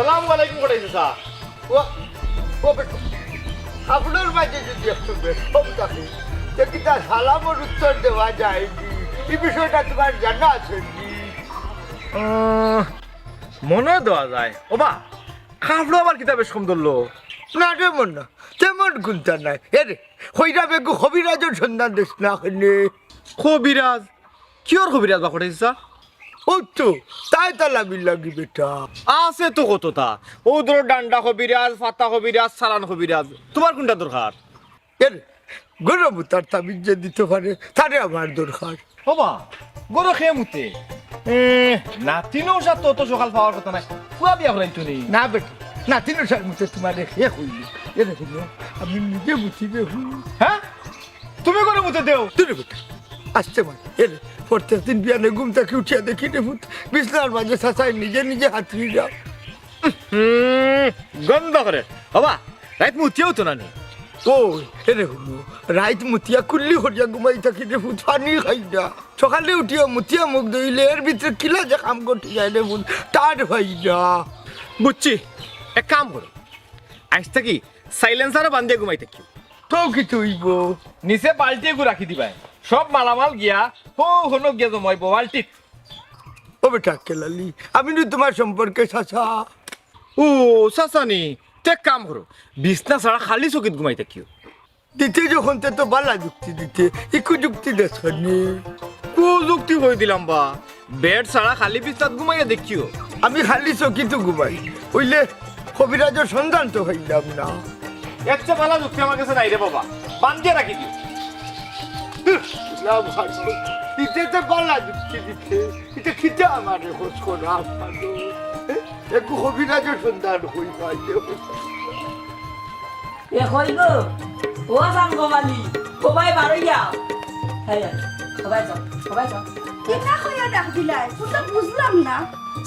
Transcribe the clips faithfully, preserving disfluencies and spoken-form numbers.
সালামু আলাইকুম কটাই চাচা। ও, ও বেটা, আপনার মাঝে যদি একটু বেশকম থাকে, তে কিতা সালামর উত্তর দেওয়া যায়নি? এই বিষয়টা তোমার জানা আছে নি? আহ, মনে দেওয়া যায়। ওবা, খাফড়ো আবার কিতা বেশকম ধরলো? না রে মন্না, তেমন কুন্তা নাই। এ রে, কইরা বেগু কবিরাজর সন্ধান দেস না কেনে? কবিরাজ? কিওর কবিরাজ বা কটাই চাচা? ও তো, তাই তালা বিল লাগি বেটা। আছে তো কততা। ও ধরো ডান্ডা কবিরাজ, ফাতা কবিরাজ, চালান কবিরাজ। তোমার কুনটা দরকার? এ রে, গরু মুতার তাবিজ যে দিতো পারে, তারে আমার দরকার। ওবা, গরু কে মুতে? এ, নাতিন উষার তো অত সকাল পাওয়ার কথা নাই। পুয়া বিয়া করাইতো নি। না বেটা, নাতিন উষার মুতে তোমারে কে কইলো? এ রে হুনো, আমি নিজে মুতি রে হুনো। হ্যাঁ? তুমি গরু মুতে দেও? দূরে বেটা, আসতে পারে। এ রে, প্রত্যেক দিন বিয়ানে ঘুম থাকি উঠিয়া দেখি রে পুত, বিছনার মাঝে চাচায় নিজে নিজে হাতুড়ি যাও। হুম, গন্ধ করে। ওবা, রাইত মুতিয়াও তো না নি। ও, এ রে হুনো, রাইত মুতিয়া কুল্লি করিয়া ঘুমাই থাকি রে পুত, পানি খাই না। সকালে উঠিয়া মুতিয়া মুখ ধইলে এর ভিতরে কিলা যে কাম করতে যায় রে পুত, তার হয় না। বুঝছি, এক কাম করো, আইজ থাকি সাইলেন্সারও বান্ধিয়া ঘুমাই থাকিও। তো কিতা অইবো? নিচে বালতি এগু রাখি দিবায়, সব মালামাল গিয়া হো হনো গিয়া জমাইবো বালতিত। ও বেটা কেলালি, আমি নু তোমার সম্পর্কে চাচা। ও, চাচা নি, তে এক কাম করো, বিছনা ছাড়া খালি চকিত ঘুমাই থাকিও। দিতে যখন তে তো বালা যুক্তি দিতে, ইকু যুক্তি দেছ নি। কু যুক্তি কই দিলাম বা? বেড ছাড়া খালি বিছনাত ঘুমাইয়া দেখিও। আমি খালি চকিত ঘুমাই, অইলে কবিরাজর সন্ধান তো পাইলাম না। এর চেয়ে বালা যুক্তি আমার কাছে নাই রে বাবা, বান্ধিয়া রাখি দিও। না ভাই, দিতে তো বালা যুক্তি দিতে, এটা খিতে আমারে খোঁজ করা ভালো। একটু কবিরাজর সন্ধান কই পাইলে। এ কই গো? ও সান গোপালি, কবাই বারই যাও। এই, এই, কবাই যাও, কবাই যাও। কিতা কইয়া ডাক দিলাই? কুন্তা বুঝলাম না।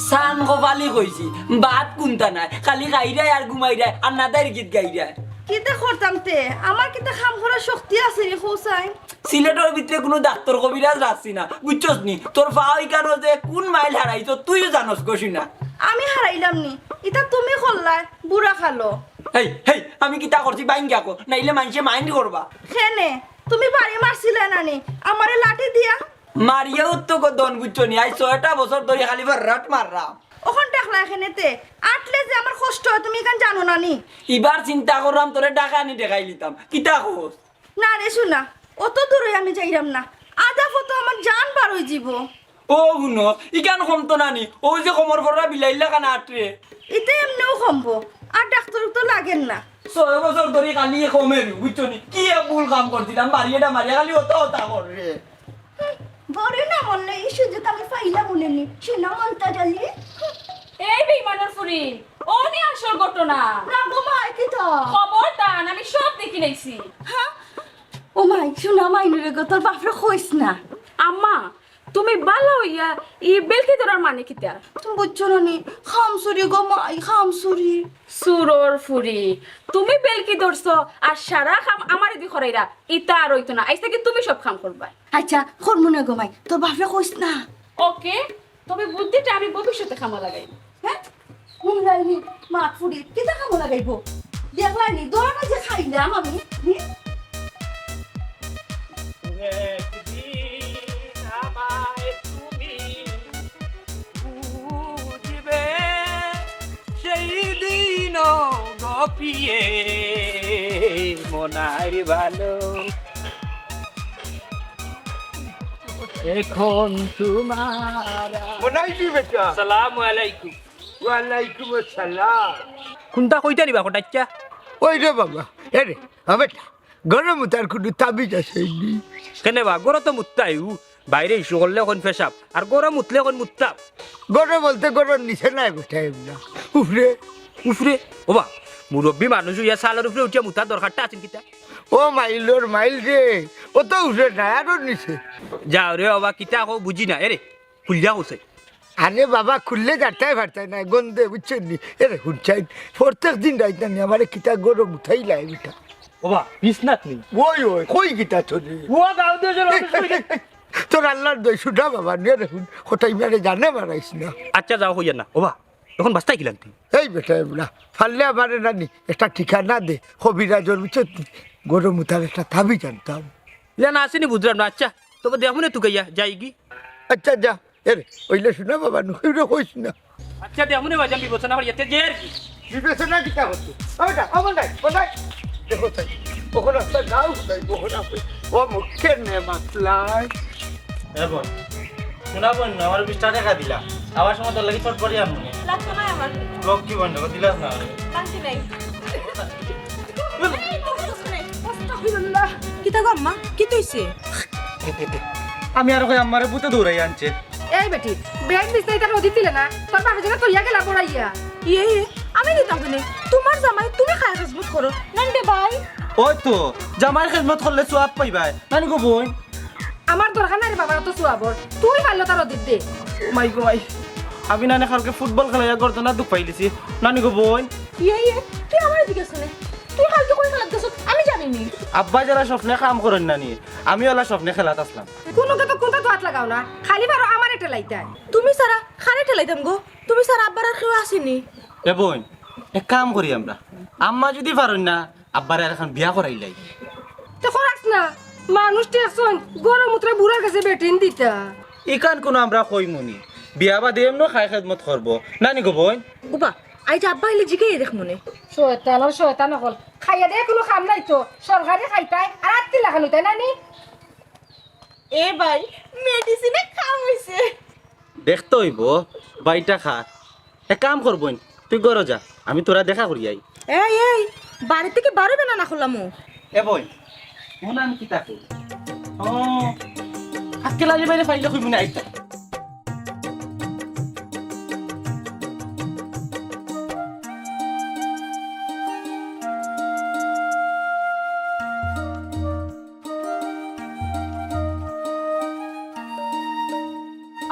সান গোপালি কইছি, বাদ কুন্তা নাই, খালি খাইরায় আর ঘুমাইরায় আর নাদাইর গীত গাইরায়। কিতা করতাম তে? আমার কিতা কাম করার শক্তি আছে রে কও চাই? সিলেটর ভিতরে কুনু ডাক্তর কবিরাজ রাখছি না, বুঝছস নি? তোর পাও ইকানো যে কুন মাইল হারাইছো তুইও জানোস গো শুনা। আমি হারাইলাম নি, ইতা তুমি করলায়, বুড়া খালো। হেই, হেই, আমি কিতা করছি বাইঙ্গা কো, নাইলে মাইনষে মাইন্ড করবা। কেনে? তুমি বাড়ি মারছিলায় না নি আমারে লাঠি দিয়া? মারিয়াও তো গো দন বুঝছো নি, আইজ ছয়টা বছর ধরি খালি ফাররাট মাররাম। অখন ডাকলায় কেনে তে? আটলে যে আমার কষ্ট অয় তুমি ইখান জানো না নি? ইবার চিন্তা কররাম তোরে ডাকা আনি দেখাই লিতাম, কিতা কস? না রে সোনা, অত দূরই আমি যাইরাম না, আধা পথো আমার জান বার অই যিবো। ও হুনো, ইখান কমতো না নি, অউ যে কমর পড়া বিলাইর লাখান আটরে। ইতে এমনেও কমবো, আর ডাক্তর তো লাগের না। ছয় বছর ধরি খালি কমের, বুঝছো নি? কি এক ভুল কাম করছিলাম, বাড়ি এটা মারিয়া খালি অতা অতা কররে। হুম, বড় না মরলে এই সুযোগ আমি পাইলাম বলে নি, সোনা মনটা জ্বালিয়ে। এই বেইমানর ফুরি, অউ নি আসল ঘটনা। না গো মাই, কিতা? খবর তান, আমি সব দেখি লাইছি। হ্যাঁ? ও মাই, সোনা মাইনুরে গো, তোর বাপরে কইস না। আম্মা, তুমি বালা অইয়া ই বেলকি ধরার মানে কিতা? তুমি বুঝছো না নি? খামসুরি গো মাই, খামসুরি। সুরর ফুরি, তুমি বেলকি ধরছো আর সারা কাম আমারে দি করাইরা, ইতা আর অইতো না। আইজ থাকি তুমি সব কাম করবায়। আচ্ছা, করমু না গো মাই, তোর বাপরে কইস না। ওকে, তবে বুদ্ধিটা আমি ভবিষ্যতে কামো লাগাইমু। হ্যাঁ? হুনলায়নি, মাত ফুরি, কিতা কামো লাগাইবো? দেখলায়নি, ধরা না যে খাইলাম আমি, হুম? একদিন আমায় তুমি বুঝবে, সেই দিনও গপিয়ে মনার ভালো। এখন তোমার মনাইলি বেটা। আসসালামু আলাইকুম। ওয়ালাইকুম আসসালাম। কুনটা কইতা নিবা কটাইচ্ছা? ওই রে বাবা, এ রে, ও বেটা, গরু মুতার কুনু তাবিজ আছে নি? কেনে বা, গরু তো মুততায়উ, বাইরে ইস্যু করলে কইন পেশাব, আর গরু মুতলে কইন মুততাম। গরু বলতে গরুর নিচে নায়, গোটায় না। উফরে। উফরে? ওবা, মুরব্বি মানুষ অইয়া চালর উফরে উঠিয়া মুতার দরকারটা আছে কিতা? ও মাইলর মাইল রে, অত উফরে নায়, আরো নিচে। যাও রে ওবা, কিতা কও বুঝি না, এরে, খুলিয়া কও চাই। আরে বাবা, খুললে যারতায় পারতায় নায়, গন্ধে, বুঝছো নি? এরে, হুনছাইন, প্রত্যেক দিন রাইত না নি, আমারে কিতা গরু মুতাইলায় বেটা। ওবা, বিছনাত নি? ওই, ওই, কই কিতা চলে? ও গাঁও দিয়ে চলে, এই, এই, এই, তোর আল্লাহর দোহাই, শুনা বাবা, নে রে, হুন, কোথায় মেরে জানে মারাইস না। আচ্ছা, যাও, কইয়া না। ওবা, অখন বাস্তায় কিলান তুই? এই বেটা এবলা, পারলে আমারে নানি একটা ঠিকানা দে, কবিরাজর বুঝছত নি? গরম উতার একটা তাবিজ আনতাম। ইলা না আসেনি বুঝলাম না। আচ্ছা, তবে দেখমুনে তুকাইয়া যাইগি। আচ্ছা যা, এরে, অইলে হুনা বাবা, নুকুরে কইস না। আচ্ছা, দেখমুনে বাজান বিবেচনা করিয়া তে যে আর কি। বিবেচনা কিতা করতে? ও বেটা, ও বন্দাই, বন্দাই। দেখো তাই, অখন একটা গাও তাই, অখন আপনি, ও মুখে নে মাতলাই। এ বোন, হুনা বোন, আমারে বিশটা টেকা দিলা। আবার সময় তোর লাগি চটপটি আনমুনে। লাগতো না আমার। লক্ষ্মী বোন, দেখো, দিলাস না আমারে। লাগতো নাই। এই, আস্তাগফিরুল্লাহ। কিতা গো আম্মা? কিতা অইছে? আমি আর কই আম্মারে ভূতে দৌড়াই আনছে। এই বেটি, ব্যাগ বিছনাইতা রোদি দিলে না, তোর বাপে যেন তইয়া গেলা বড়াইয়া। ইয়ে, ইয়ে, আমি দিতাম কেনে? তুমার জামাই, তুমি খায় খেজমত করো। নানি রে ভাই। ওই তো, জামাইর খেজমত করলে সওয়াব পাইবায়। নানি গো বইন। আমার দরকার নাই রে বাবা, অত সওয়াবর। তুই পারলে তার অদিত দে। মাই গো মাই, আমি নানি কালকে ফুটবল খেলাইয়া গর্দনা দুখ পাইলিছি। নানি গো বইন। ইয়ে, ইয়ে, তুই আমার দিকে শুনে। তুই কালকে কই খেলাত গেছত? আমি জানি নি। আব্বা যারা স্বপ্নে কাম করইন নানি, আমি ওলা স্বপ্নে খেলাত আসলাম। কুনুকে তো কুন্তা তো আত লাগাও না, খালি পারো আমারে ঠেলাইতায়। তুমি ছাড়া কারে ঠেলাইতাম গো? তুমি ছাড়া আব্বার আর কেউ আছেনি? এ বইন, এক কাম করি আমরা, আম্মা যুদি পারইন না, আব্বারে আর এখন বিয়া করাইলাই। তে করাস না, মানুষ ঠেকছইন, গরম উতরে বুড়ার গেছে বেটিন দিতা। ইখান কুনু আমরা কইমুনি, বিয়া বাদে এমনেও খায় খেজমত করবো, নানি গো বইন? উবা, আইজ আব্বা আইলে জিগাইয়া দেখমুনে। শয়তান আর শয়তান অকল, খাইয়া দে কুনু কাম নাই তো, সরকারি খাইতায়, আর আত্তি লাখান অইতায় নানি। এ ভাই, মেডিসিনে কাম অইছে। দেখতে অইবো, বাইটা খা। এক কাম কর বইন, তুই ঘরো যা, আমি তোরা দেখা করি আই। এই, এই, বাড়ি থাকি বারইবে না না করলাম। এ বইন, হুন আমি কিতা কই। ও, আক্কেল আলী ভাইরে পাইলে কইবো না আইতা।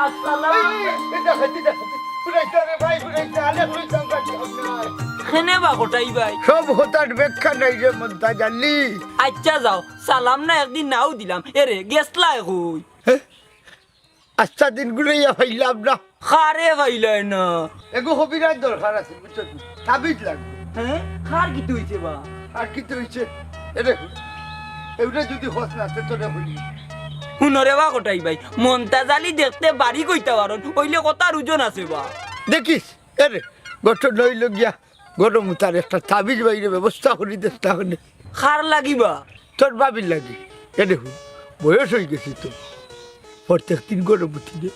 আসসালাম। এই, এই, এই, দেখা, এই দেখা। ফুরাইতা রে ভাই, ফুরাইতা, আলে ফুরাইতা, আমরা কি হবে না? কেনে বা কটাই ভাই? সব হতার ব্যাখ্যা নাই রে মন্তাজ আলী। আচ্ছা যাও, সালাম না একদিন নাও দিলাম। এরে, গেছলায় কই? হে? আস্তা দিন ঘুরাইয়া পাইলাম না। কারে পাইলায় না? এগু কবিরাজ দরকার আছে, বুঝছো তো? তাবিজ লাগবো। হ্যাঁ? কার কিতা অইছে বা? আর কিতা অইছে? এরে, এগুলা যুদি কস না, তে তোরে কইলি। হুনো রে বা কটাই ভাই, মন্তাজ আলী দেখতে বাড়ি কইতা পারইন, অইলে কথার ওজন আছে বা। দেখিস, এরে, ঘটনা অইলো গিয়া, গরম উতার একটা তাবিজ বাইরে ব্যবস্থা করি দেস তাহলে। কার লাগি বা? তোর ভাবির লাগি। এরে হুন, বয়স অইগেছে তো, প্রত্যেক দিন গরম উঠি দে।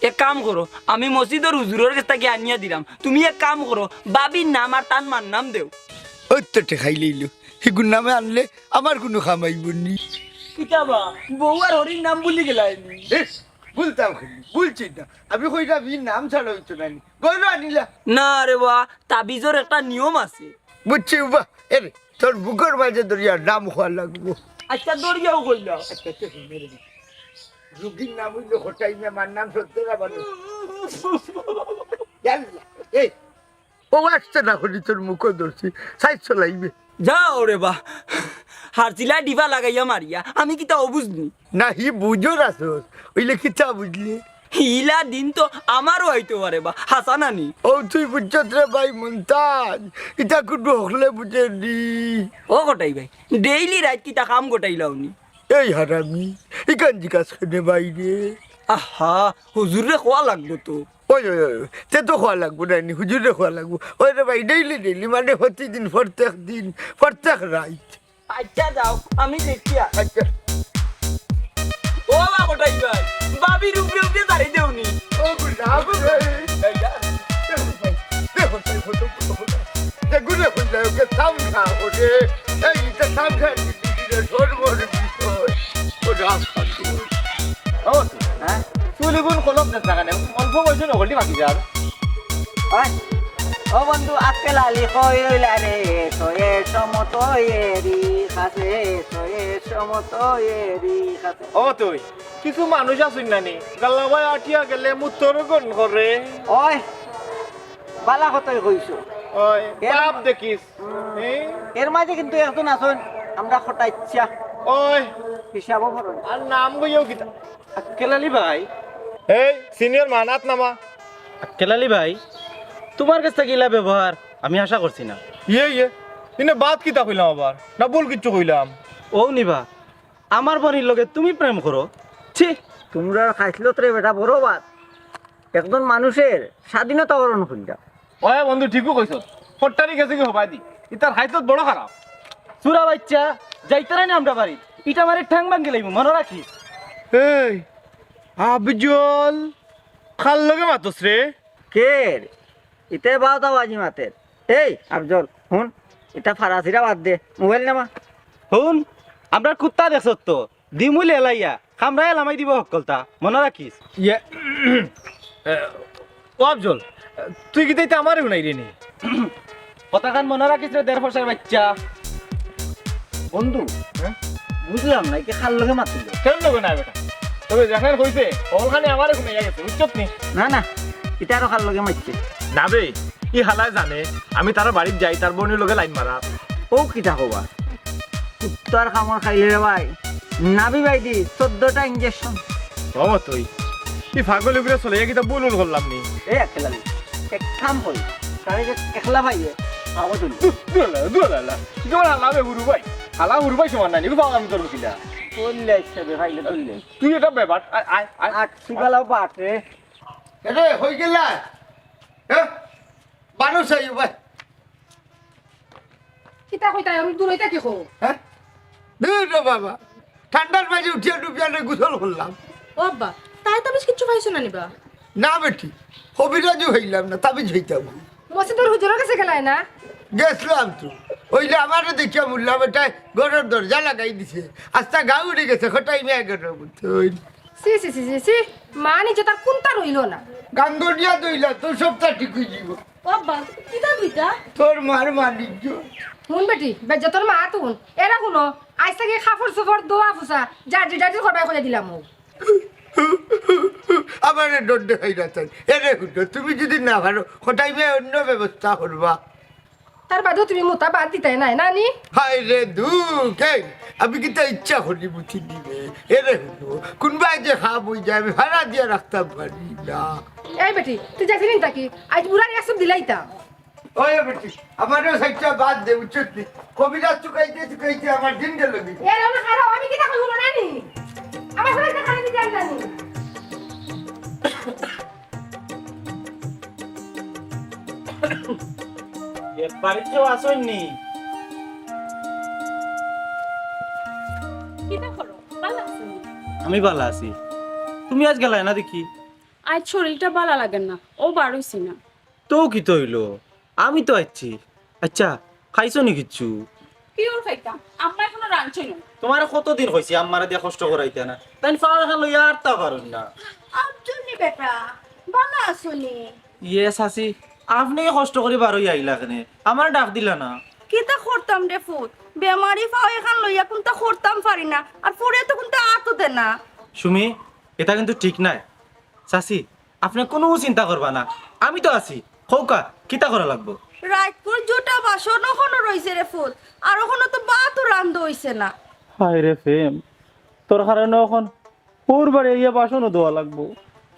এক কাম করো, আমি মসজিদর হুজুরর গেছ থাকি আনিয়া দিরাম। তুমি এক কাম করো, ভাবির নাম আর তান মার নাম দেও। ওই তো ঠেকাই লইল, হিগুর নামে আনলে আমার কুনু কাম আইবো নি। কিতা বা, বউ আর হরির নাম ভুলি গেলায় নি? এ, ভুলতাম কেনে, ভুলছি না। আমি কইরাম, ই নাম ছাড়া অইতো নায় নি। গয়না আনিলা? না রে বা, তাবিজর একটা নিয়ম আছে। বুঝছি উবা, এরে, তোর বুকর মাঝে ধরিয়া নাম কওয়া লাগবো। আচ্ছা, ধরিয়াও কইলাও। আচ্ছা, আচ্ছা, হুন রে। রুগীর নাম অইলো কটাই, আমার নাম সত্য না বানো। জানলা? এই, ও আসতে না করি তোর মুখো ধরছি, সাইজ চলাইবে। যাও রে বা, হারছিলা ডিবা লাগাইয়া মারিয়া, আমি কিতা অবুঝ নি? না, হি বুঝর আছস, অইলে কিতা বুঝলে? ইলা দিন তো আমারও আইতো পারে বা, হাছা নানি? ও তুই বুঝছত রে ভাই মন্তাজ, ইতা কুনু হকলে বুঝে নি। ও কটাই ভাই, ডেইলি রাইত কিতা কাম গটাইলাও নি? এই হারামি, ইখান জিকাস কেনে বাইরে? আহা, হুজুররে কওয়া লাগবো তো। ওই, ওই, ওই, তে তো কওয়া লাগবো নায় নি, হুজুররে কওয়া লাগবো। ওই রে ভাই, ডেইলি, ডেইলি, মানে প্রতিদিন, প্রত্যেক দিন, প্রত্যেক রাইত। আচ্ছা যাও, আমি দেখিয়া। আচ্ছা। ও বাবা, কটাই ভাই, ভাবির উপরে উপরে দাঁড়িয়ে দেওনি। ও গুলাম রে। এই যা। দেখো ভাই, দেখো ভাই, ফটো, ফটো, ফটো। দেখো রে, কই যায়, ওকে সামনে ওরে। এই, এটা সামনে রে, সর্বর বিষয়। ও রাম ঠাকুর। ও, হ্যাঁ? চুল ইগুন কলম দেস না কেনে? অল্প বয়সে নকলি বাকি যার। ওই, ও বন্ধু, আক্কেল আলী কই রইলা রে? এসো, এসো মতো এরি কাছে, এসো, এসো মতো এরি কাছে। ও তুই, কিছু মানুষ আছইন নানি, গাল্লাবায় আটিয়া গেলে মুত্তর গন করে। ওই, বালা কথাই কইছো। ওই, এর বাপ দেখিস। হুম। এ? এর মাঝে কিন্তু একজন আছইন, আমরা খটাইচ্ছা। ওই। হিসাবও করুন। আর নাম কইও কিতা? আক্কেল আলী ভাই। এই, সিনিয়র মানাত নামা। আক্কেল আলী ভাই, তুমার গেছ থাকি ইলা ব্যবহার আমি আশা করছি না। ইয়ে, ইয়ে, ইনে বাদ কিতা কইলাম আবার? না ভুল কিচ্ছু কইলাম? অউ নিবা, আমার বইনর লগে তুমি প্রেম করো? ছি! তুমরার খাইছলত রে বেটা বড় বাদ। একজন মানুষর স্বাধীনতা হরণ করিলা। ওই বন্ধু, ঠিকউ কইছস। ফট্টারি গেছে কি হবায়দি? ইতার খাইছলত বড় খারাপ। চুরা বাইচ্চা, যাইতারায় না আমরা বাড়িত। ইটা মারি ঠ্যাং ভাঙ্গিলাইমু, মনো রাখিস। এই, আফজল, কার লগে মাতস রে? কে রে? ইতে বাউতা বাজি মাতের। এই, আফজল, হুন, ইতা ফারাছিরা বাদ দে, মোবাইল নামা। হুন, আমরার কুত্তা দেখছত তো, দিমু লেলাইয়া, কামড়াইয়া লামাই দিবো হক্কলতা, মনো রাখিস। ইয়ে, এ, ও আফজল, তুই কিতা ইতা আমারে হুনাইরে নি? কথাখান মনো রাখিস রে, দেড় পয়সার বাইচ্চা। বন্ধু, হ্যাঁ? বুঝলাম না, ইকে কার লগে মাতিল? কেন লগে না বেটা? তবে যেখানে কইছে, অখানে আমারে হুনাইয়া গেছে, বুঝছত নি? না, না, ইতা আরো কার লগে মাতছে? না বে, ই হালায় জানে, আমি তার বাড়িত যাই, তার বইনর লগে লাইন মারা। ও কিতা কবা? কুত্তার কামড় খাইলে রে ভাই, নাভি বাইদি চোদ্দটা ইঞ্জেকশন। ও মতই, ই পাগল ইগুরে চলে কিতা ভুল ভুল করলাম নি? এ একলা নি, এক কাম করি, তারে যে একলা ভাইয়ে, আবার তুলি। দু-, দুয়ালা, দুয়ালা। ইটা আমার হালা বে হুরু ভাই। হালা হুরু ভাই সমান নাই, ইগু পাগল আমি তোর মুখিলা। চললে আসছে বে, ভাইলে চললে। তুই এটা ব্যাপার, আয়, আয়, আয়। আর তুই গেলাও বাটে। এরে, হই গেলা? হ্যাঁ? মানুষ আইও ভাই। কিতা কইতা, আমি দূর হইতা কি কো? হ্যাঁ? দূর রে বাবা। ঠান্ডার মাঝে উঠিয়া ডুবিয়া নিয়া গোসল করলাম। ও আব্বা, তাই তাবিজ কিচ্ছু পাইছো না নিবা? না বেটি, কবিরাজও হইলাম না, তাবিজ হইতাম। মসজিদর হুজুরর গেছে গেলায় না? গেছলাম তো। অইলে আমারে দেখিয়া মুল্লা বেটায় ঘরর দরজা লাগাই দিছে। আস্তা গাউ উড়ি গেছে, খটাই মিয়া ঘরর মধ্যে। ছি, ছি, ছি, ছি, ছি। মান ইজ্জত আর কুন্তা রইলো না। গাঙ্গনিয়া দইলা তো সবতা ঠিক অইযিবো। ও আব্বা, কিতা দুইটা? তোর মার মান ইজ্জত। হুন বেটি, বেইজ্জতর মা তুন। এরা হুনো, আইজ থাকি কাপড় চোপড় ধোয়া ফুসা, ঝাড়ি টাড়ি করবায় কইয়া দিলাম অউ। আমারে ডর দেখাইরা তাই। এরে হুনো, তুমি যুদি না পারো, খটাই মিয়ায় অইন্য ব্যবস্থা করবা। তার বাদেও তুমি মুতা বাদ দিতায় নায়, না নি? হায় রে দুখ, এই, আমি কিতা ইচ্ছা করি মুতি দিমু? এরে হুনো, কুনবায় যে খাপ অইযায়, আমি ফাড়া দিয়া রাখতাম পারি না। এই বেটি, তুই যাইতে নিন তাকি, আইজ বুড়ার এক চুপ দিলাইতাম। ওই বেটি, আমারেও সাইডটা বাদ দে, বুঝছত নি? কবিরাজ চুকাইতে চুকাইতে আমার দিন গেল কি? এ রানা খারাপ, আমি কিতা কইবো না নি? আমার সাথে কথা বলতে জান না নি? এ বাড়িত কেউ আছইন নি? কিতা করো? ভালা আছো নি? আমি ভালা আছি। তুমি আইজ গেলায় না দেখি? আইজ শরীরটা ভালা লাগের না, অউ বার অইছি না। তো কিতা অইলো? আমি তো আইছি। আইচ্ছা, খাইছো নি কিচ্ছু? কিওর খাইতাম? আম্মা এখনো রানছইন না। তুমারে কতদিন কইছি আম্মারে দিয়া কষ্ট করাইতা না? তাইন পাও এখান লইয়া আটতা পারইন না। আফজল নি বেটা, ভালা আছো নি? ইয়ে চাচি, আপনে কষ্ট করি বার অইয়া আইলা কেনে? আমারে ডাক দিলা না। কিতা করতাম রে ফুত, বেমারি পাও এখান লইয়া কুন্তা করতাম পারি না, আর ফুড়ে তো কুন্তা আতো দে না। সুমি, ইটা কিন্তু ঠিক নায়। চাচি, আপনে কুনু চিন্তা করবা না, আমি তো আছি। কউক্কা, কিতা করা লাগবো? রাইতকুর জুটা বাসন অখনো রইছে রে ফুত, আর অখনো তো ভাতও রান্ধা অইছে না। হায় রে ফেম, তোর কারণে অখন অউর বাড়ি আইয়া বাসনও ধোয়া লাগবো।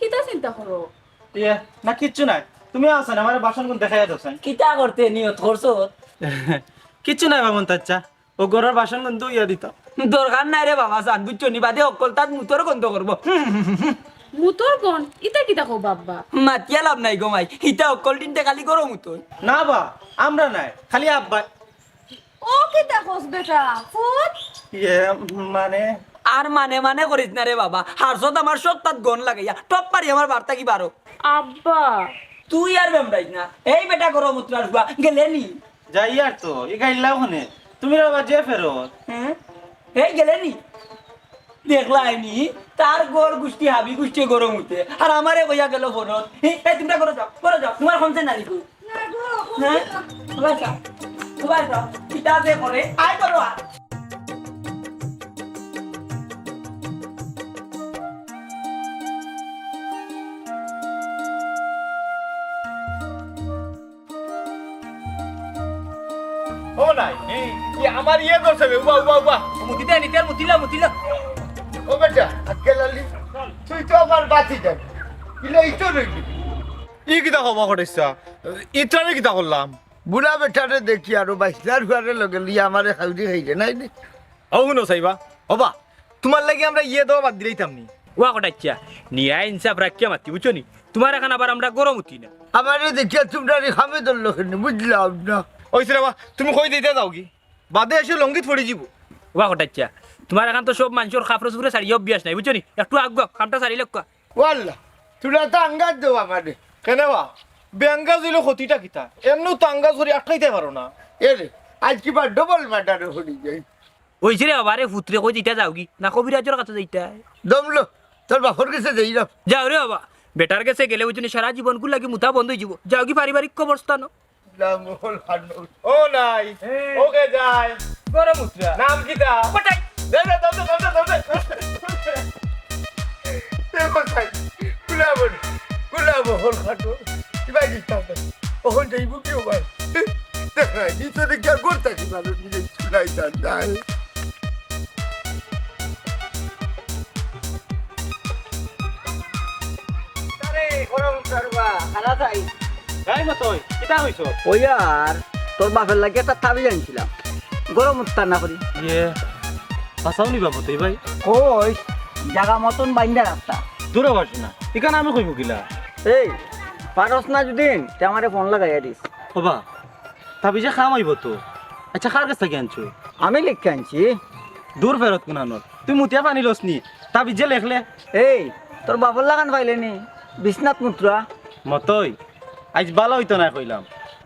কিতা চিন্তা করো? ইয়ে, না কিচ্ছু নায়, তুমি আওছাইন, আমারে বাসনগুন দেখাইয়া দেওছাইন। কিতা করতে নিয়ত করছো? কিচ্ছু নায় বামুন চাচা, অউ ঘরর বাসনগুন ধুইয়া দিতাম। দরকার নাই রে বাবা, জান, বুঝছো নি? বাদে হক্কলতাত মুতর গন্ধ করবো। মুতর গন্ধ? ইতা কিতা কও বাবা? মাতিয়া লাভ নাই গো মাই, ইতা হক্কল দিনতে খালি গরম মুতর। না বা, আমরা নায়, খালি আব্বা। ও কিতা কস বেটা, ফুত? ইয়ে, মানে? আর মানে মানে করিস না রে বাবা, হারছত আমার সবতাত গন্ধ লাগাইয়া, টপ মারি আমার বার থাকি বারো। আব্বা। তুই আর বেমরাইস না, এই বেটা গরম মুতরার ফুয়া, গেলে নি? যাইয়ার তো, ই গাইল্লাও হনে। তুমি রে বাবা যে ফেরত। হ্যাঁ? এই গেলে নি? দেখলায় নি? তার ঘর গুষ্টি হাবি গুষ্টি গরম উঠে। আর আমারে কইয়া গেল ফোনত। এই, এই, তুমরা ঘরো যাও, ঘরো যাও। তুমার কমছে না নি গো? না গো, হ্যাঁ? ঘরো যাও। ঘরো যাও। কিতা যে করে? আয় ঘরো আয়। ও নাই, এই, এই আমার ইয়ে ধরছে বে, উবা, উবা, উবা। মুতিতে আনি, তেল মুতিলা, মুতিলা। ও বেটা, আক্কেল আলী, তুই তো আমার বাতি যাবি। ইলে এই তো রইলি। ই কিতা কবা কটাইছা? ইতারে কিতা করলাম? বুড়া বেটারে দেখি আরো বাইশলার হুয়ারে লগে লইয়া আমারে খাউরি খাইলে নাই নি? ও হুনো চাইবা, ওবা, তুমার লাগি আমরা ইয়ে দেওয়া বাদ দিলাইতাম নি। ওয়া কটাইচ্ছা, নিয়া ইনসাফ রাখিয়া মাতি, বুঝছো নি? তুমার এখান আবার আমরা গরম উঠি না। আমারে দেখিয়া তুমরারে খামে ধরলো কেনে, বুঝলাম না। ওই রে বা, তুমি কই দিতে যাওগি? বাদে এসে লঙ্গিত পড়ি যিবো। ওয়া কটাইচ্ছা, তুমার এখান তো সব মানষর কাপড় চুপড়ে সারিয়া অভ্যাস নাই, বুঝছো নি? একটু আগুয়া, খামটা সারি লউক্কা। ওয়াল্লা, তুমরা তো আঙ্গাজ দেও আমারে। কেনে বা? বেআঙ্গাজ অইলে ক্ষতিটা কিতা? এমনেউ তো আঙ্গাজ করি আটকাইতায় পারো না। এরে, আইজ কিবা ডাবল মার্ডার করি যাই। ওই যে রে বাবা রে, ফুতরে কই দিতা যাওগি? না কবিরাজর কাছে যাইতায়? দমলো, তোর বাপর গেছে যাই না। যাও রে বাবা, বেটার গেছে গেলে ওই জন্য সারা জীবনকুর লাগি মুতা বন্ধ অই যিবো। যাওগি পারিবারিক কবরস্থানো। না, মহল খান। ও নাই, ওকে যাই। গরম উতরা। নাম কিতা? কটাই। দে, দে, দে, দে। এ কোথায়? গুলাম, গুলাম, হল খাটো। কিবা দিতাম না। ওখান যাইব কি ও ভাই? দেখ না, নিচে দেখে আর করতে কি ভালো, নিজে চুলাই যান যায়। আরে, গরম উতরা বা, খালা যাই। যাই মতই, কিতা কইছো? ওই আর তোর বাপের লাগি একটা তাবিজ আনছিলাম। গরম উত্তার না করি। ইয়ে, বাঁচাও নি বাবু তুই ভাই? কই, জাগা মতন বাইন্দা রাস্তা। দূরে বস না, ইখান আমি কইমু কিলা? এই, পারস না যদি, তে আমারে ফোন লাগাইয়া দিস। ওবা, তাবিজে কাম আইব তো। আচ্ছা, কার কাছ থাকি আনছো? আমি লেখিয়া আনছি। দূর ফেরত কুনানোর। তুই মুতিয়া পানি লস নি। তাবিজে লেখলে। এই, তোর বাপর লাখান পাইলে নি? বিছনাত মুতরা। মতই। আইজ বালা অইতো নায় কইলাম।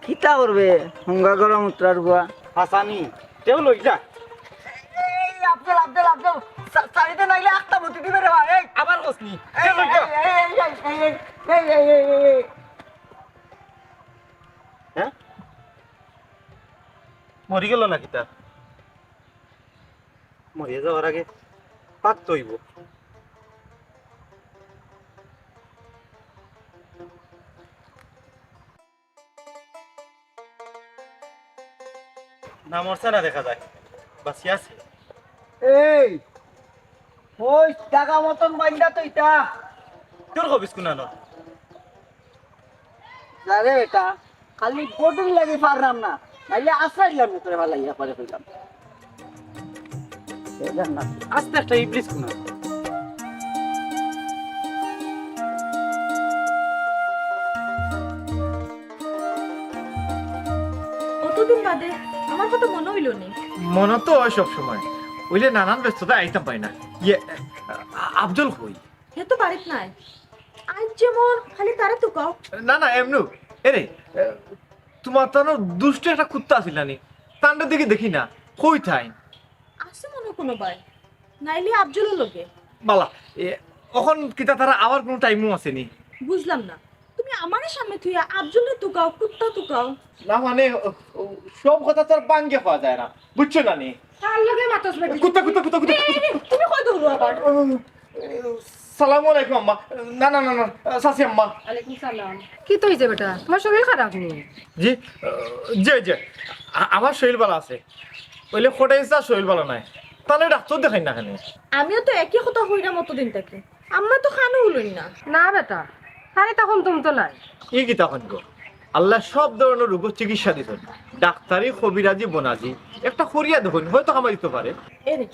কিতা করবে? হুঙ্গা গরম উতরার বুয়া। হাসানি, তেও লই যা। এই, আফজল, আফজল, আফজল। সা-, সারিতে নাইলে আখতা মতি দিবে রে ভাই। এই। আবার কস নি। এই, তেও লই যা। এই, এই, এই। হ্যাঁ? মরি গেল না কিতা? মরিয়া যাওয়ার আগে পাক তো অইব। না মরছে না দেখা যায়, বাঁচিয়া আছে। এই, ওই জাগা মতন বাইন্দা তো ইটা। তোর কবিস কুনানো? আরে বেটা, খালি বডির লাগি পারলাম না, নাইলে আছাড়লাম না তোরে ফালাইয়া পরে কইলাম। এই জান না। আস্তে একটা ইবলিস কুনা। কতদিন বাদে, আমার কথা মনো অইলো নি? মনো তো অয় সব সময়, অইলে নানান ব্যস্ততায় আইতাম পারি না। ইয়ে, আ-, আফজল কই? হে তো বাড়িত নাই। আইজ যেমন খালি তারে তুকাও। না, না, এমনু। এরে, এ, তুমার তানো দুষ্ট একটা কুত্তা আছিল না নি? তানরে দেখি, দেখি না। কই থাইন? আছে মনো কুনু বায়। নাইলে আফজলর লগে। বালা, এ, অখন কিতা তারা আওয়ার কুনু টাইমও আছে নি? বুঝলাম না। তুমি আমারে সামনে থুইয়া আফজলরে তুকাও, কুত্তা তুকাও। না মানে, ও, ও, সব কথা তো আর বাঙ্গে কওয়া যায় না। বুঝছো না নি? কার লগে মাতস বেটি? কুত্তা, কুত্তা, কুত্তা, কুত্তা, এই, এই, কুত্তা। তুমি কই দৌড়ো আবার? ও, সালামু আলাইকুম আম্মা। না, না, না, না, চাচি আম্মা। ওয়ালাইকুম সালাম। কিতা অইছে বেটা? তুমার শরীর খারাপ নি? জি, আহ, জি, জি। আ-, আমার শরীর বালা আছে। অইলে কটাই চাচার শরীর বালা নাই। তাইলে ডাক্তর দেখাইন না কেনে? আমিও তো একই কথা কইরাম অতদিন থাকি। আম্মা তো কানো হুনইন না। না বেটা, তার ইতা কমতম তো নাই। ই কিতা কইন গো? আল্লায় সব ধরনর রোগর চিকিৎসা দিছইন। ডাক্তারি, কবিরাজি, বনাজি, একটা করিয়া দেখইন, হয়তো কামাই দিতো পারে। এরে,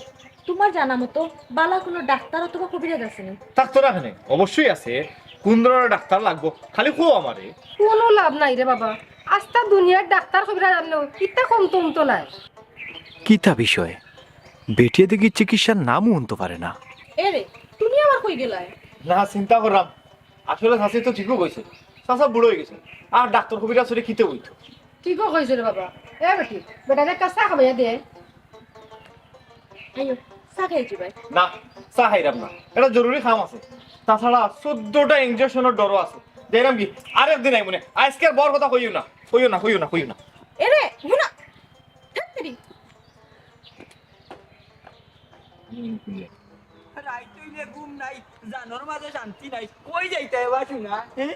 তুমার জানা মতো বালা কুনু ডাক্তার অথবা কবিরাজ আছে নি? থাকতো না কেনে? অবশ্যই আছে। কুন ধরনর ডাক্তার লাগবো? খালি কও আমারে। কুনু লাভ নাই রে বাবা। আস্তা দুনিয়ার ডাক্তার কবিরাজ আনলেও ইতা কমতম তো নাই। কিতা বিষয়? বেটিয়ে দেখি চিকিৎসার নামও হুনতো পারে না। এরে, তুমি আবার কই গেলায়? না, চিন্তা করলাম। আসলে চাচি তো ঠিকউ কইছে। চাচা বুড়া অই গেছে। আর ডাক্তর কবিরাজ অইলে কিতা অইতো? ঠিকউ কইছে রে বাবা। এ বেটি, বেটারে এক কাপ চা খাবাইয়া দে। আইও, চা খাইছি ভাই। না, চা খাইরাম না। এটা জরুরি কাম আছে। তাছাড়া চৌদ্দটা ইঞ্জেকশনর ডরও আছে। যাইরাম কি? আরেকদিন আইমুনে। আইজকের বড় কথা কইও না। কইও না, কইও না, কইও না। এরে, হুনা। ধ্যাত্তেরি। রাইত অইলে ঘুম নাই, জানর মাঝে শান্তি নাই। কই যাইতায় বা হুনা? হ্যাঁ?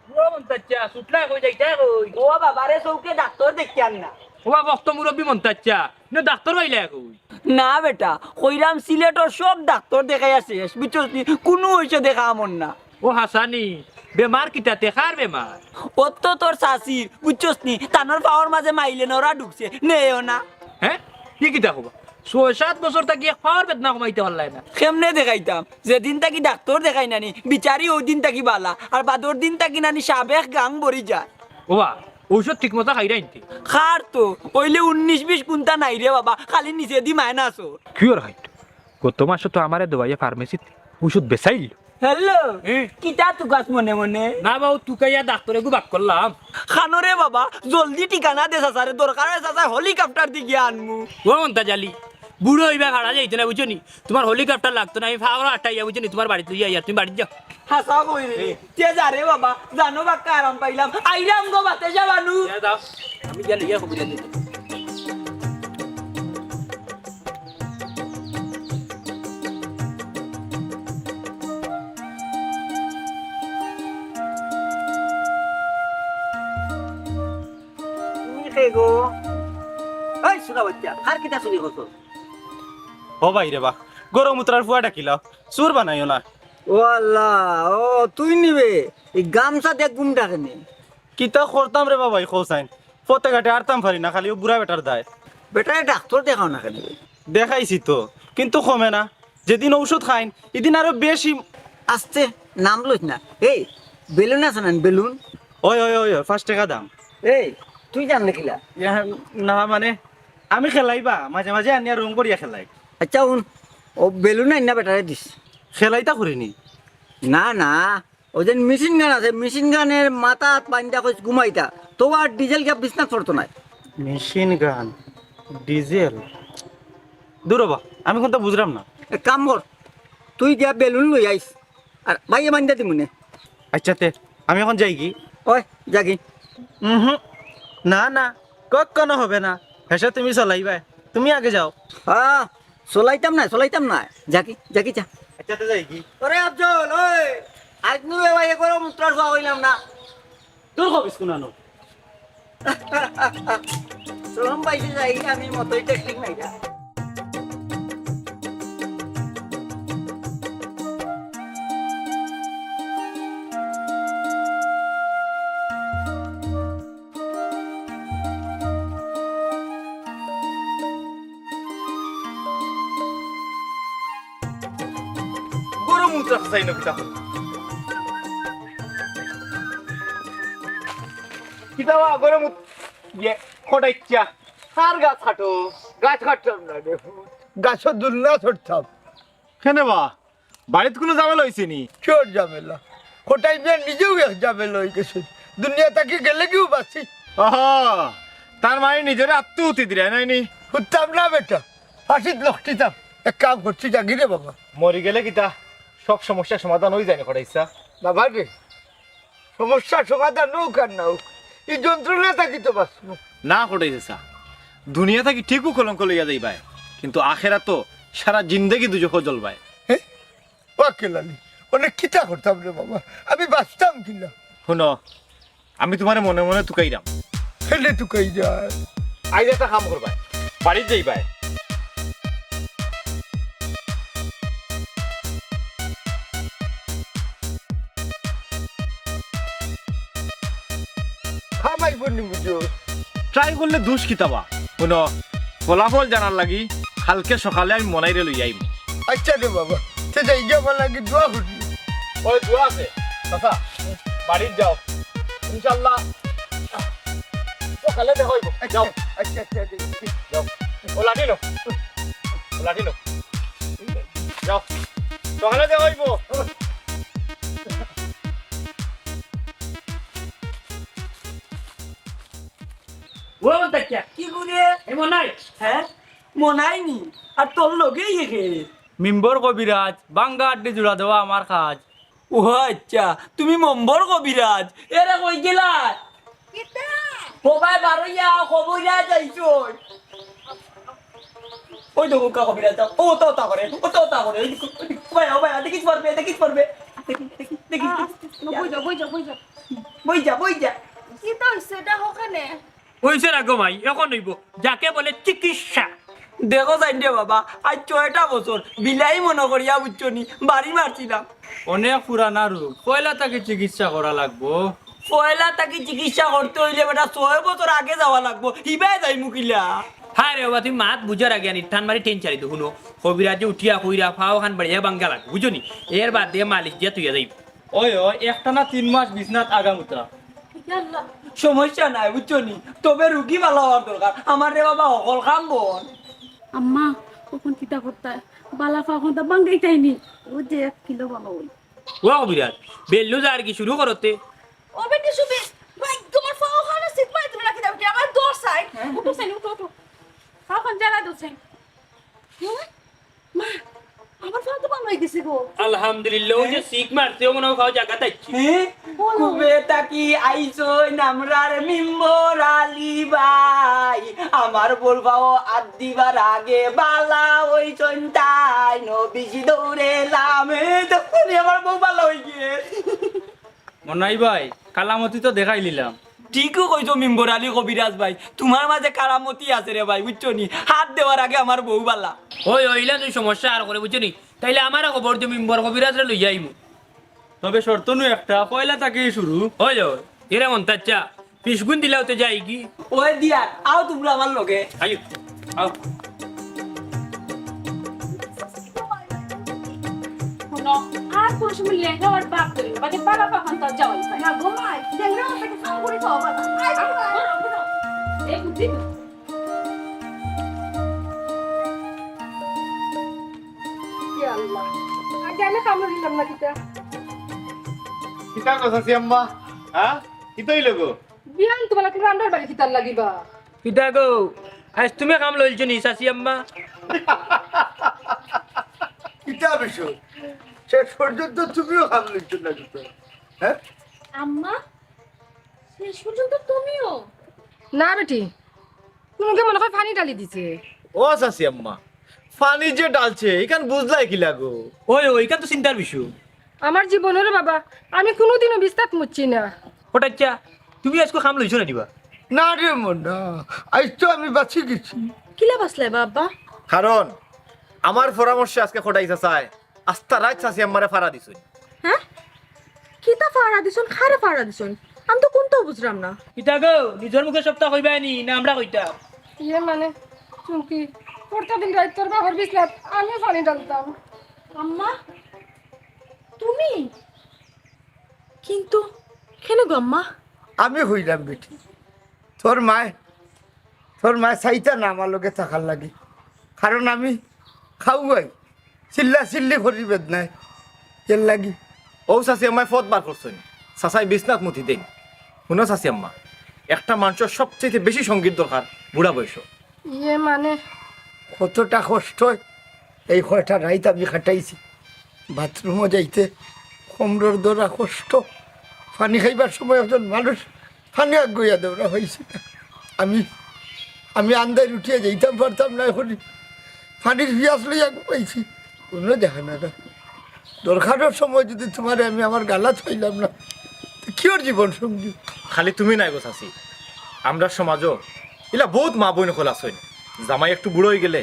ও মন্তাচ্চা, ছুটলা কই যাইতায় কই? ও বাবা রে, চউখে ডাক্তর দেখিয়ার না। ও বাবা, অত মুরব্বি মন্তাচ্চা, ইনো ডাক্তর পাইলায় কই? না বেটা, কইরাম সিলেটর সব ডাক্তর দেখাইয়া শেষ, বুঝছস নি? কুনু অইছে দেখা আমর না। ও হাসানি, বেমার কিতাতে, কার বেমার? অউ তো তোর চাচির, বুঝছস নি? তানর পাওর মাঝে মাইলে নরা ঢুকছে, নেও না। হে? ই কিতা কও বা? ছয় সাত বছর থাকি এক পাওর বেদনা কমাইতা পারলায় না। কেমনে দেখাইতাম? যেদিন থাকি ডাক্তর দেখাই নানি, বিচারি অউ দিন থাকি বালা, আর বাদর দিন থাকি নানি সাবেক গাং ভরি যায়। ওবা, ঔষধ ঠিক মতো খাইরায় নি তে? খার তো, অইলে উনিশ বিশ কুন্তা নাই রে বাবা, খালি নিচেদি মাইনাস অর। কিওর খাইতো? গত মাসো তো আমারে দেওয়াইয়া ফার্মেসিত ঔষধ বেচাইল। হ্যালো, এ? কিতা তুকাস মনে মনে? না বাউ, তুকাইয়া ডাক্তরে গু বাক করলাম। খানো রে বাবা, জলদি ঠিকানা দে চাচারে, দরকার অয় চাচায় হেলিকপ্টার দি গিয়া আনমু। ও মন্তা জালি, বুড়া অইবা খাড়া যাইতো না, বুঝছো নি? তুমার হেলিকপ্টার লাগতো না, আমি পাওর আটাইয়া, বুঝছো নি? তুমার বাড়িত লইয়া আইয়ার, তুমি বাড়িত যাও। হাছা কইরে, এ। তে যা রে বাবা, জানো বাক্কা আরাম পাইলাম। আইরাম গো বাতে যাবানু। এ যাও, আমি গিয়া লইয়া খবর দিয়া দিতে। তুমি কে গো? এই সুরা বাচ্চা, কার কিতা চুরি করছো? ও ভাই রে বা, গরু মুতরার ফুয়া ডাকিলাও, চুর বানাইও না। ও আল্লাহ, ও তুই নিবে? এই গামছা দেখ ঘুম ডাকে নি। কিতা করতাম রে বাবা, ই কও চাইন। পথে ঘাটে আরতাম পারি না, খালি অউ বুড়া বেটার দায়। বেটারে ডাক্তর দেখাও না কেনে বে? দেখাইছি তো, কিন্তু কমে না। যেদিন ঔষধ খাইন, ইদিন আরো বেশি। আস্তে, নাম লইস না। এই, বেলুন আছে না, বেলুন? ওই, ওই, ওই, ওই, পাঁচ টেকা দাম। এই, তুই জানলে কিলা? ইয়া, না, মানে, আমি খেলাই বা, মাঝে মাঝে আনিয়া রং করিয়া খেলাই। আচ্ছা, হুন, ও বেলুন আইন না বেটারে দিস। খেলাইতা করিনি। না, না, অউ যে মেশিন গান আছে, মেশিন গানর মাথাত বান্ধা কইস ঘুমাইতা, তো আর ডিজেল গিয়া বিছনাত পড়তো নায়। Machine gun, diesel? দূর হ বা, আমি কুন্তা বুঝরাম না। এক কাম কর, তুই গিয়া বেলুন লই আইস, আর বাইয়ে বান্ধা দিমুনে। আচ্ছা তে, আমি অখন যাইগি? ওই, যাগি। উহুম, না, না, কখনো হবে না। হেষে তুমি চলাইবায়, তুমি আগে যাও। হ্যাঁ, চলাইতাম নায়, চলাইতাম নায়। যাগি, যাগি যা। আচ্ছা, তো যাইগি। ওরে আফজল, ওই, আইজ নু এ ভাই এ গরু মুতরার ফুয়া অইলাম না। দূর হ বিস্কুনানো। শরম পাইছি যাই, আমি মতই টেকনিক নাই যা। গরু মুতরা চাই না কিতা? কিতা বা গরু মুত-, ইয়ে, খটাইচ্ছা। কার গাছ কাটো? গাছ কাটতাম না রে। গাছর দুলনা ছড়তাম। কেনে বা? বাড়িত কুনু ঝামেলা অইছে নি? কিওর ঝামেলা? খটাই মিয়া নিজেউ এক ঝামেলা অইগেছে। দুনিয়া থাকি গেলেগিউ বাঁচি। ওহো, তার মানে নিজরে আত্মহুতি দিরায় নায় নি? হুততাম না বেটা, ফাঁসিত লটকিতাম। এক কাম করছি, যাগি রে বাবা। মরি গেলে কিতা সব সমস্যার সমাধান অইযায় নি খটাইচ্ছা? বাবা রে, সমস্যার সমাধান অউক আর না অউক, ই যন্ত্রণা থাকি তো বাঁচমু। না খটাইচ্ছা, দুনিয়া থাকি ঠিকউ কলঙ্ক লইয়া যাইবায়, কিন্তু আখেরাতো সারা জিন্দেগি দুজখো জ্বলবায়। হে? ও আক্কেল আলী, অনে কিতা করতাম রে বাবা, আমি বাঁচতাম কিলা? হুনো, আমি তুমারে মনে মনে তুকাইরাম। কেনে তুকাইরায়? আইজ একটা কাম করবায়, বাড়িত যাইবায়। কাম আইবো নি বুঝো? ট্রাই করলে দুষ কিতা বা? হুনো, ফলাফল জানার লাগি কালকে সকালে আমি মনাইরে লইয়া আইমু। আচ্ছা রে বাবা, তে যাইগি, আমার লাগি দোয়া করি। ওই দোয়া আছে, চাচা, বাড়িত যাও, ইনশাআল্লাহ সকালে দেখা অইবো। আচ্ছা, যাও। আচ্ছা, আচ্ছা, আচ্ছা। যাও। ও লাঠি লও। ও লাঠি লও। যাও। সকালে দেখা অইবো। ও মন্তাইচ্ছা। কি করে? এ মনাই। হ্যাঁ? মনাই নি? আর তোর লগে ইয়ে কে? মিম্বর কবিরাজ, ভাঙ্গা আড্ডি জুড়া দেওয়া আমার কাজ। ও আচ্ছা, তুমি মম্বর কবিরাজ। এরে কই গেলা? কিতা? ও ভাই, বারইয়া, কবিরাজ আইছইন। ওই তো হুকা কবিরাজ, ও তো তা করে, ও তো তা করে। ওই দেখো, ওই দেখো, ও ভাই, ও ভাই, দেখিস পড়বে, দেখিস পড়বে। দেখি, দেখি, দেখি, আহ, দেখি। বই যা, বই যা, বই যা। বই যা, বই যা। কিতা অইছে? এটা হোক কেনে? অইছে না গো ভাই, এখন অইবো। যাকে বলে চিকিৎসা। দেখো যাইন রে বাবা, আইজ ছয়টা বছর বিলাই মনো করিয়া, বুঝছো নি, বাড়ি মারছিলাম। অনেক পুরানা রোগ, পয়লা থাকি চিকিৎসা করা লাগবো। পয়লা থাকি চিকিৎসা করতে অইলে বেটা ছয় বছর আগে যাওয়া লাগবো, হিবায় যাইমু কিলা? হায় রে বাবা, তুমি মাত বুঝার আগে আনি টান মারি টেন চালি তো। হুনো, কবিরাজে উঠিয়া কইরা পাও খান বাড়িয়া ভাঙ্গা লাগবো, বুঝছো নি? এর বাদে মালিশ দিয়া তুইয়া যাইবো। ওই, ওই, একটা না তিন মাস বিছনাত আগামুতা। ইয়া আল্লাহ। সমস্যা নাই, বুঝছো নি? তবে রুগী ভালা অওয়ার দরকার। আমার রে বাবা, হকল কাম বন। আম্মা, অখন কিতা করতায়? বালা পাও খানতা ভাঙ্গাইতায় নি। ও যে এক কিলো বালা অই। ও কবিরাজ, বেল্লু যার কি শুরু করতে? ও বেটি সুবি, ভাই, তোমার পাও খানো সিট মারি তুমি রাখি দাও, আমার দর চাই। উঠো চাই, উঠো, উঠো। পাও খান জ্বালা দর চাই। হুম? মা, আমার পাও তো ভালা অই গেছে গো। আলহামদুলিল্লাহ, ওই যে সিক মারছে, ও মনে হয় পাও জাগা থাকছে। হ্যাঁ? বলো। কুবে থাকি আইছইন আমরার মিম্বর আলী ভাই, আমার বউর পাও আত দিবার আগে বালা অইছইন তাইন, নবীজি দৌড়েলাম, এ দেখো নি আমার বউ বালা অই গেছে। মনাই ভাই, কালামতি তো দেখাই নিলাম। ঠিকউ কইছো মিম্বর আলী কবিরাজ ভাই, তুমার মাঝে কারামতি আছে রে ভাই, বুঝছো নি? হাত দেওয়ার আগে আমার বউ বালা। ওই, ওইলা তুই সমস্যা আর করে, বুঝছো নি? তাইলে আমারে খবর দিও, মিম্বর কবিরাজরে লইয়া আইমু। তবে শর্ত নু একটা, পয়লা থাকি শুরু। ওই, ওই, এরা মন তাচ্চা, পিসগুন দিলাও তো যাই কি? ওই দিয়া, আও তুমরা আমার লগে। আইও, আও। হুনো, আর কোন সময় লেংড়া আর বাপ ধরে, বাদে বালা পাখান তার যাওয়াই পায়। না গো মাই, লেংড়া হওয়ার থেকে কাম করে খাওয়া বাবা। আয়, আয়, আয়। এই বুদ্ধি তো। ইয়া আল্লাহ, আগে আমি কামড় দিলাম না কিতা? কিতা কথা চাচি আম্মা? হ্যাঁ? কিতা অইল গো? বিয়ান তোমার কি রান্নার বাড়ি কিতার লাগিবা? কিতা গো, আজ তুমি কাম লইলছো নি, চাচি আম্মা? কিতা বিষয়? শেষ পর্যন্ত তুমিও কাম লইছো না কিতা? হ্যাঁ? আম্মা, শেষ পর্যন্ত তুমিও? না বেটি, কুনুকে মনে হয় পানি ঢালি দিছে। ও চাচি আম্মা, পানি যে ঢালছে, ইখান বুঝলায় কিলা গো? ওই, ওই, ইখান তো চিন্তার বিষয়। আমার জীবনর বাবা, আমি কুনুদিনও বিস্তাত মুচ্ছি না। ওটা আচ্ছা, তুমি আজকে কাম লইছো না দিবা? না রে মনা, আজ তো আমি বাঁচি গেছি। কিলা বাঁচলে বাবা? কারণ আমার পরামর্শে আজকে কটাই চাচায় আস্তা রাইত চাচি আম্মারে ফাড়া দিছইন। হ্যাঁ? কিতা ফাড়া দিছইন? কারে ফাড়া দিছইন? আমি তো কুনটাও বুঝলাম না। কিতা গো, নিজর মুখে সবটা কইবায় নি, না আমরা কইতাম? ইয়ে মানে, চুমকি, পরতা দিন রাইত তোর বাবার বিছনাত আমিও পানি ঢালতাম। আম্মা, তুমি? কিন্তু কেনে গো আম্মা? আমি কইলাম বেটি, তোর মায়, তোর মায় চাইতা না আমার লগে থাকার লাগি, কারণ আমি খাওয়াই, চিল্লা চিল্লি করি বেদনায়, এর লাগি। ও চাচি আম্মায় পথ বার করছইন, চাচায় বিছনাত মুতি দেইন। হুনো চাচি আম্মা, একটা মানষর সবচাইতে বেশি সঙ্গীর দরকার বুড়া বয়সো। ইয়ে মানে? কতটা কষ্ট এই কয়টা রাইত আমি কাটাইছি। বাথরুমো যাইতে কোমরর ধরা কষ্ট, পানি খাইবার সময় একজন মানুষ পানি আগুইয়া দেওরা পাইছি না। আমি, আমি আন্দাইর উঠিয়া যাইতাম পারতাম না, এখন পানির পিয়াস লইয়া ঘুমাইছি। কুনু দেখা না রে। দরকারর সময় যদি তুমারে আমি আমার গালাত পাইলাম না, তে কিওর জীবন সঙ্গী? খালি তুমি নায় গো চাচি, আমরার সমাজো ইলা বউত মা-বইন অকল আছইন, জামাই একটু বুড়া অইগেলে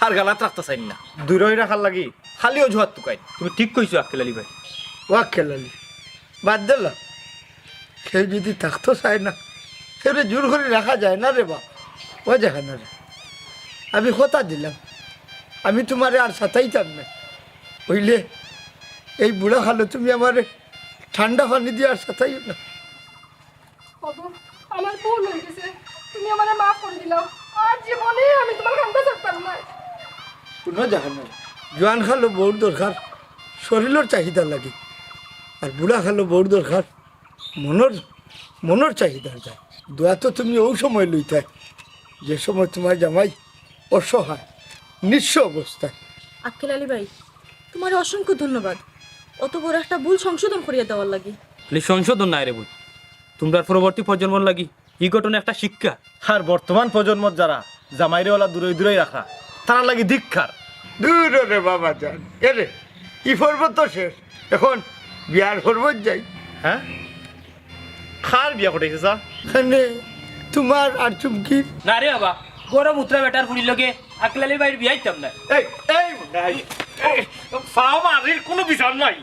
আর গালাত রাখতা চাইন না, দূরই রাখার লাগি খালি অজুহাত তুকাইন। তুমি ঠিক কইছো আক্কেল আলী ভাই। ও আক্কেল আলী, বাদ দিলা। কেউ যদি থাকতো চায় না, কেউরে জোর করি রাখা যায় না রে বাপ। ও জাহান রে, আমি কথা দিলাম, আমি তুমারে আর সাতাইতাম না। অইলে এই বুড়া কালো তুমি আমারে ঠান্ডা পানি দিয়া আর সাতাইও না। ওগো, আমার ভুল অই গেছে, তুমি আমারে মাফ করি দিলাও। আর জীবনে আমি তুমার কান্দা ছাড়তাম না। হুনো জাহান, জোয়ান কালো বউর দরকার শরীলর চাহিদার লাগি, আর বুড়া কালো বউর দরকার মনর, মনর চাহিদার যায়। দোয়া তো তুমি অউ সময় লইতায়, যে সময় তুমার জামাই অসহায়, নিঃস্ব অবস্থায়। আক্কেল আলী ভাই, তুমারে অসংখ্য ধন্যবাদ অত বড় একটা ভুল সংশোধন করিয়া দেওয়ার লাগি। খালি সংশোধন নায় রে বইন, তুমরার পরবর্তী প্রজন্মর লাগি ই ঘটনা একটা শিক্ষা। আর বর্তমান প্রজন্মর যারা জামাইরে অলা দূরই দূরই রাখরা, তারার লাগি ধিক্কার। দূর রে বাবা যান, এরে, ই পর্ব তো শেষ, এখন বিয়ার পর্বত যাই। হ্যাঁ? কার বিয়া কটাইছে চাচা? মানে, তুমার আর চুমকির। না রে বাবা, গরম উতরা বেটার ফুড়ির লগে আকলালি ভাইর বিয়া দিতাম না। এই, এই মুন্না, এই, এই, ফাও মারির কুনু বিচার নাই।